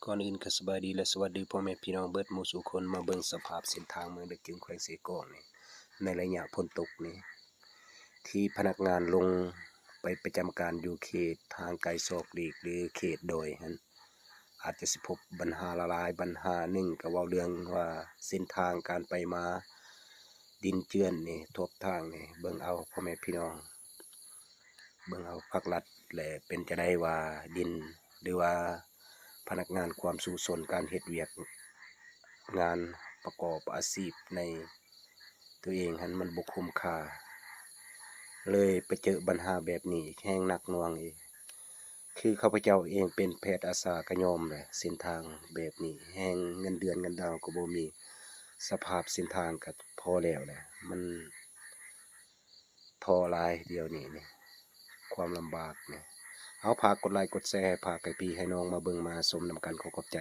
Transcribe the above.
ກ່ອນອື່ນກໍສະບາຍດີ ແລະ ສະຫວັດດີພໍ່ແມ່ພີ່ນ້ອງເບິດໝູ່ສູ່ຄົນ. ມາເບິ່ງສະພາບເສັ້ນທາງເມືອງດາກຈຶງ ແຂວງເຊກອງນີ້ ໃນໄລຍະຝົນຕົກນີ້ ທີ່ພະນັກງານລົງໄປປະຈຳການຢູ່ເຂດຫ່າງໄກສອກຫຼີກ ຫຼື ເຂດດອຍຫັ້ນ ອາດຈະຊິພົບບັນຫາຫຼາຍໆບັນຫາ. ໜຶ່ງກໍເວົ້າເລື່ອງວ່າເສັ້ນທາງການໄປມາດິນເຈື່ອນນີ້ ທົ່ວທາງນີ້ ເບິ່ງເອົາພໍ່ແມ່ພີ່ນ້ອງ ເບິ່ງເອົາພາກລັດ ແລະ ເປັນຈັ່ງໃດວ່າດິນ ຫຼືວ່າພະນັກງານຄວາມສູ້ຊົນ ການເຮັດວຽກງານປະກອບອາຊີບໃນຕົວເອງຫັ້ນ ມັນບໍ່ຄຸ້ມຄ່າ ເລີຍໄປເຈີບັນຫາແບບນີ້ອີກ ແຮງໜັກໜ່ວງອີກ. ຄືຂ້າພະເຈົ້າເອງເປັນແພດອາສາກໍຍອມແຫຼະ ເສັ້ນທາງແບບນີ້ ແຮງເງິນເດືອນເງິນດາວກໍບໍ່ມີ ສະພາບເສັ້ນທາງກໍພໍແລ້ວແຫຼະ ມັນທໍ້ຫຼາຍດຽວນີ້ນີ້ ຄວາມລຳບາກນີ້. ເອົາ ຝາກກົດໄລກົດແຊ ຝາກໃຫ້ພີ່ໃຫ້ນ້ອງມາເບິ່ງມາຊົມນຳກັນ ຂໍຂອບໃຈ